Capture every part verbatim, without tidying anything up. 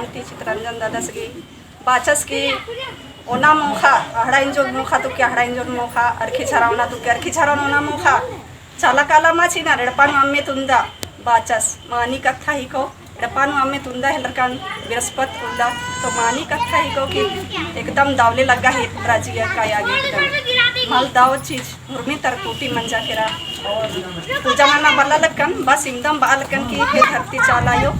ती चितरंजन दादस गही बाचस की ओना मोख़ा, अहड़ा इंजोन मोख़ा तुक्की अहड़ा इंजोन मोख़ा, अरखी झरा ओना तुक्की अरखी झरा ओना मोख़ा, चाला काला मा चिअना, एड़पा नू अम्मे तुन्दा बाचस, मानी कत्था हिको, एड़पा नू अम्मे तुन्दा हेलरकन बिरस्पत उल्ला, तो मानी कत्था हिको कि एकदम दवले लग्गा है राजिया काया गे एकदम। मल दव चीज हुरमी तरकुटी मंजा केरा। और पूजा नना बल्ला लक्कन, बस इमदम बआ लक्कन कि हे धरती चाला आयो,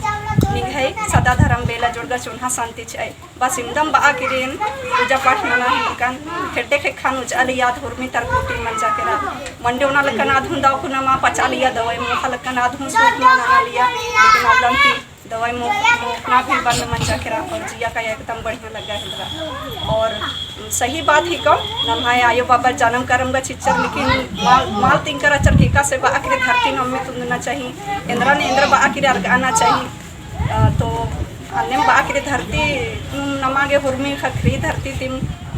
निंग्है सदा धरम बेला जुड़गा चोन्हा शांति चिअय। बस इमदम बआ किरेन पूजा पाठ नना हेलरकन, खेड्डे ख़ेक्खन उजआ लिया आद हुरमी तरकुटी मंजा केरा। मंडी ओना लक्कन आद हूँ दव कुना मा पचा लिया, दवाई मोख़ा लक्कन आद हूँ सूत मा नना लिया, लेकिन अबड़न ती दवाई मो-, मोख़ना भी बंद मंजा केरा और जिया काया एकदम बढ़िया लग्गा हेलरा। और सही बात हिको, नम्है आयो बाबा जनम करम गा चिच्चर, लेकिन माल, माल तिंकर अचर केका से बआ किरे धरती नू अम्मे तुन्दना चाही, एन्दरा ने एन्दरा बआ किरे अरगआना चाही। अ, तो अन्नेम बआ किरे धरती नू नमा गे हुरमी ख़क्खरी धरती तिम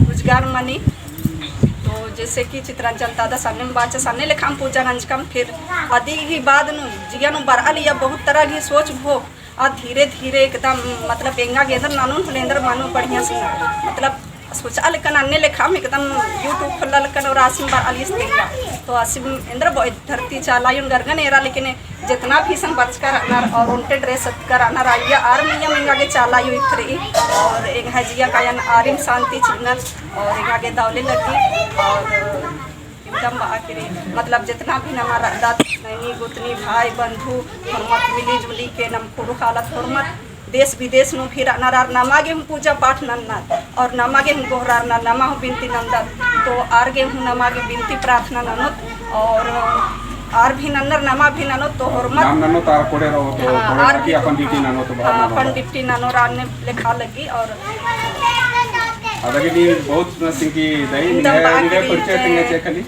उजगार मनी। तो जैसे कि चितरंजन दादस अन्नेम बाचस अन्ने लेखाम पूजा नंजकम, फिर अदी ही बाद नू जिया नू बरआ लिया बहुत तरह की सोच भो आ धीरे धीरे एकदम मतलब एंगा गे एन्दर ननोन होले एन्दर मनो बढ़िया से ना। मतलब सोचआ लेकन अन्ने लेखाम एकदम YouTube खोलआ लेकन और आसिम बरआ लियस तेंगा। तो आसिम एन्दर बओ धरती चाला आयोन गरगन एरा, लेकिन जेतना भी सन बचका रअनर और ओन्टे dress अतका रअनर आइया आर मइय्याँ एंगा गे चाला आयो इथरई और एंग्है जिया कायन आरिम शांति चिअनर और एंगा गे दवले लग्गी और एकदम बआ किरे, मतलब, जेतना भी नमा रअदत, नैनी, गोतनी, भाई, बंधु, होरमत मिली जुली के नम कुँड़ुख़ आलत होरमत, देश विदेश नू भी रअनर आर नमा गे हूँ पूजा पाठ नन्नर, और नमा गे हूँ गोहरारनर, नमा हूँ बिनती नन्दत, तो आर गे हूँ नमा गे बिनती प्रार्थना ननोत, और आर भी नन्नर, नमा भी ननोत, तो होरमत नाम ननोत आर कोड़े रओ, तो हाँ, कोड़े आर रअकी भी अपन duty हाँ, ननोत, हाँ, अपन duty ननोर आर ने लेखा लग्गी, और अदगे नी बहुत सुना सिंह की दई, एकदम निंग्है, बाकी निंग्है परिचय जय तिंगा चेक कली।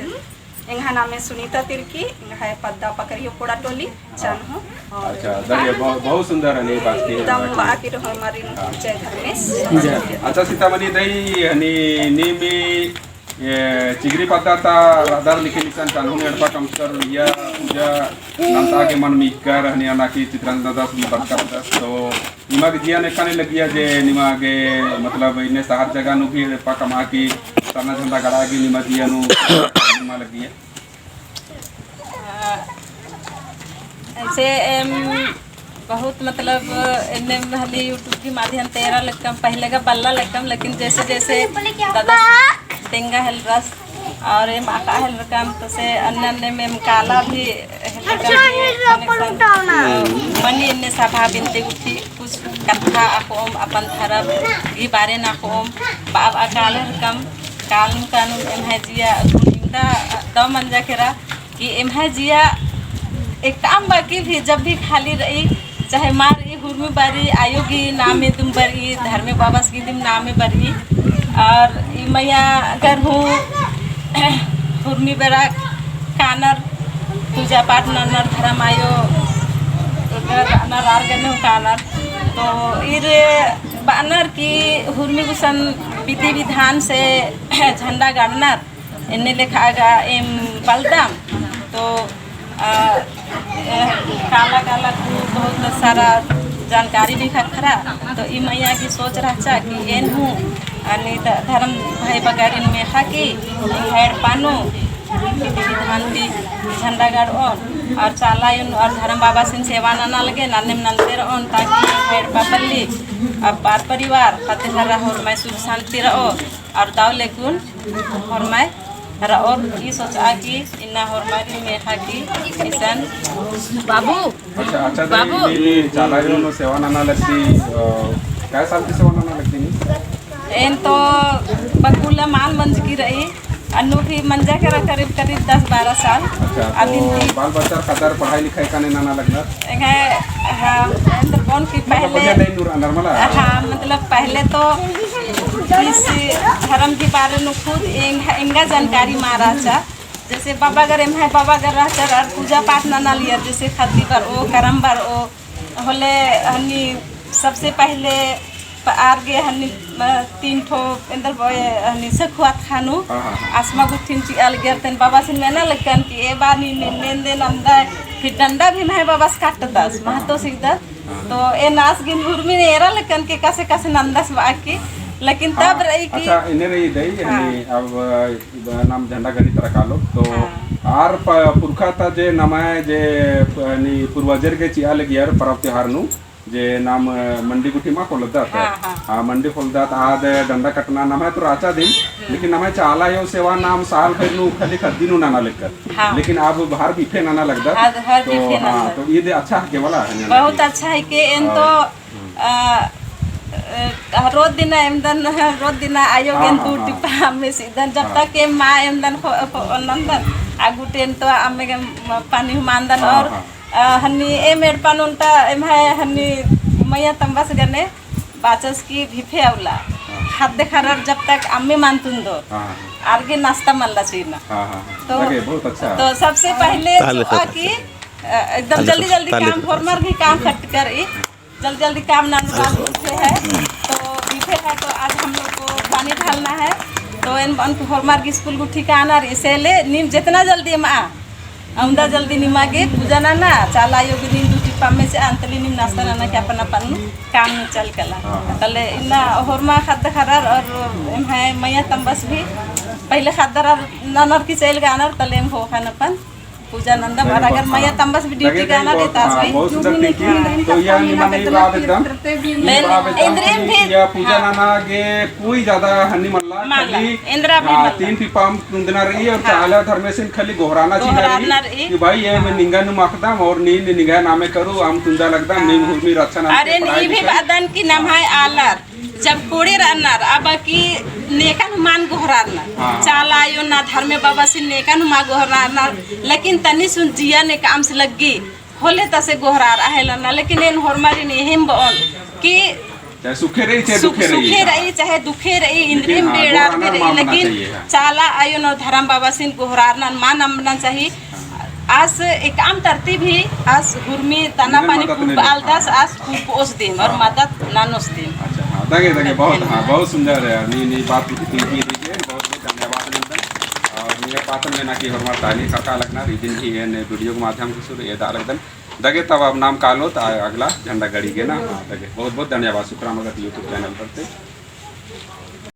एंग्है नामे सुनीता तिर्की, एंग्है पद्दा पकरियो पोड़ा टोली, चान्हो। और अच्छा, दई, बहुत, बहुत सुंदर हनी बात की एकदम बाकी। बाकी रहो हमारी हाँ। जय धर्मेश। जय। अच्छा, सीतामणि दई, हनी नीम ये चिगरी पद्दा ता रअदर लेकिन इसन चान्हो एड़पा कमचकर या पूजा नन्ता गे मन मिक्कर हनी अना की चितरंजन दादस भी बरका रअदस तो निमा गे जिया नू एकाने लगिया जे निमा गे, मतलब, इन्ने शहर जगह नू भी एड़पा कमआ की सरना झंडा गड़आ गे निमा जिया नू निमा लगिया। ऐसे एम बहुत, मतलब, एन्ने हली YouTube के माध्यम ते एरा लक्कम, पहले का बल्ला लक्कम, लेकिन जैसे जैसे दादा तेंगा हेलरस और एम अख़आ हेलरकम, तो से अन्ने अन्ने में एम काला भी हेलरकम अच्छा, के ये रबर connection, उठाओ ना। अ, मनी एन्ने सभा बिनते गुट्ठी कुछ कत्था अख़ओम, अपन धरम ई बारे नू अख़ओम, बाब आ काल हेलरकम, काल नू कानून एम्है जिया गुण इमदा दव मंजा केरा कि एम्है जिया एकअम बाकी भी जब भी खाली रई, चाहे मार ई हुरमी बरई, आयो गी नामे दिम बरई, धर्मे बाबस गी दिम नामे बरई। और ई मइय्याँ अगर हूँ हुरमी बेरा कानर, पूजा पाठ नन्नर, धर्म आयो अगर नर आर गने हूँ कानर। तो ईर बअनर कि हुरमी गुसन विधि विधान से झंडा गड़नर, एन्ने लेखा गा एम बलदम। तो, अ, अ, काला काला कु बहुत सारा जानकारी भी ख़क्खरा। तो ई मइय्याँ गी सोच रहचा कि एन हूँ, अनि ध-, धर्म भाई बगरिन मेख़ा कि एड़पा नू विधि विधान ती झंडा गड़ओन और चाला आयोन और धर्म बाबासिन सेवा नना लगे नन्नेम नन्ते रओन, ताकि एड़पा पल्ली अब बार परिवार ख़द्द ख़र्रा होरमय सुख शांति रओ। और दव लेकुन होरमय रओर ई सोचआ कि इन्ना होरमारिन मेख़ा कि इसन बाबू। अच्छा, अच्छा, तो बाबू। ई, ई चाला आयोन सेवा नना लगदी, अ, कै साल ती सेवा नना लगदी नी? एन तो बकुला माल मंजकी रई, अन्नु भी मंजा केरा करीब, करीब दस बारह साल। अच्छा, अदिन तो ती बाल बच्चा कदर पढ़ाई लिखाई काने नना लगनर? एंग्है, हाँ, एन्देर बओन कि मतलब पहले, बढ़िया लाइन नू रअनर मला? हाँ, मतलब पहले तो इस धर्म के बारे में खुद एंग-, एंगा जानकारी मा रहचा। जैसे बाबागर, एम्है बाबागर रहचर और पूजा पाठ नना लियर, जैसे खद्दी बरओ, करम बरओ, होले हनी सबसे पहले प-, आर गे हनी, अ, तीन ठो एन्देर बओ, हनी सखुआत खानू, हाँ, हाँ, हाँ। आसमा गुट्ठिन चिआ लगियर तेन बाबासिन मेना लगकन कि ए बा नी ने-, नेंदे नंदा, फिर डंडा भी एम्है बाबास काटदस, महतो सिकदस। तो एन आस गे हुरमी ने एरा लेकन के कसे कसे नंदस बा की, लेकिन तब हाँ, रई कि अच्छा, एन्ने रई दई, हाँ। हनी अब, अ, नाम झंडा गड़ी तरा कालो, तो हाँ। आर प-, पुरखा ता जे नम्है जे प-, हनी पूर्वजर गे चिआ लगियर परब त्योहार नू, जे नाम, अ, मंडी गुट्ठी मा खोलदत। हाँ, हाँ। हाँ, मंडी खोलदत, आद डंडा कटना नम्है तो रहचा दिम, हम्म। लेकिन नम्है चाला अयो सेवा नाम साल भर नू खाली ख़द्दी नू नना लेकत। हाँ। लेकिन अब हर बिफे नना लगदत। हर, हर तो, बिफे हाँ, नना। तो ईद अच्छा हके वाला है, बहुत अच्छा हके, एन तो, हाँ। अ, अ, रोज दिना एमदन, रोज दिना अयो हाँ, गेन हाँ, दू हाँ। टिपा अम्मे चिअदन, जब हाँ। तक एम मा एमदन खो-, खो-, नंदन, आ गूटी एन तो अम्मे गे म-, पानी हूँ मलदन हाँ, और हाँ। अ, हन्नी एम एड़पा नू ओन्टा एम्है हन्नी मइय्याँ तम्बस गने बाचस की बिफे अउला। हाँ। ख़द्द ख़र्रर जब तक अम्मे मल तुन्दोर। हाँ, हाँ। आर गे नाश्ता मल्ला चिअना। हाँ, हाँ, हाँ। तो, लगे, बहुत अच्छा। तो सबसे पहले ताले जो आ सब की, अच्छा। अ, एकदम ताले जल्दी सब, जल्दी ताले काम, सब। होरमर भी काम खट कर ई, जल्दी जल्दी काम ननू बात बिफे है। तो बिफे है तो आज हम लोग को पानी ढालना है। तो एन बअन की होरमर गे स्कूल गुट्ठी कानर, इसीलिए नीम जितना जल्दी मा अउंदा जल्दी निमा गे पूजा नना, चाला अयो गे नीम दू टिपा अम्मे चिआ, अंतली नीम नाश्ता नना के अपन अपन काम नू चल कला। हाँ, हाँ। तले इन्ना होरमा ख़द्द ख़र्रर और एम्है मइय्याँ तम्बस भी पहले ख़द्दर ननर की चल गनर, तले एम ख़ोख़ा नू अपन पूजा नंदम, और अगर मइय्याँ तम्बस भी duty गनर, एतास भी। बहुत सुंदर thinking। तो या निमन ई बात एकदम, ई बात एकदम, इन्द्रिम भी या पूजा नना गे कोई ज्यादा हन्नी मल्ला, मल्ला, खाली, एन्द्रा भी हाँ, मल्ला। तीन टिपा अम्म तुन्दना रई और हाँ। चाला धर्मेसिन खाली गोहराना चिअना रई कि भाई, एम निंगा नू मखदम और नीन निंगा नामे करू, अम्म तुंदा लगदम, नीम हुरमी रक्षा नना अरे, ई भी बअदन कि नम्है आलर जब कोड़े रअनर, अब की नेकन हूँ मल गोहरारनर। हाँ। चाला अयो ना धर्मे बाबासिन नेकन हूँ मल गोहरारनर, लेकिन तनी सुन जिया नेकअम से लग्गी, होले तसे गोहरार अहेलना, लेकिन एन होरमारिन एहेम बओन कि चाहे सुखे रई, चाहे दुखे रई, चाहे दुखे रई, इन्द्रिम बेड़ा रई, लेकिन चाला अयो नू धर्म बाबासिन गोहरारनन मल अम्बना चाही। आस एकअम तरती भी आस हुरमी तना पानी पुरबआलदस, आस पुरबओस दिम और मदद ननोस दिम। अच्छा, हाँ, दगे, दगे, बहुत, हाँ, बहुत सुंदर है। नी, नी बात की, बहुत, बहुत धन्यवाद नंदन। और निंगा पातन मेना कि होरमर ताली खड़का लगनर, इदिन भी एन video के माध्यम से सुर एदा लगदन। दगे तब अब नाम कालोत आ-, अगला झंडा गड़ी गे ना। हाँ, दगे। बहुत बहुत धन्यवाद सुखराम भगत YouTube channel पर ते।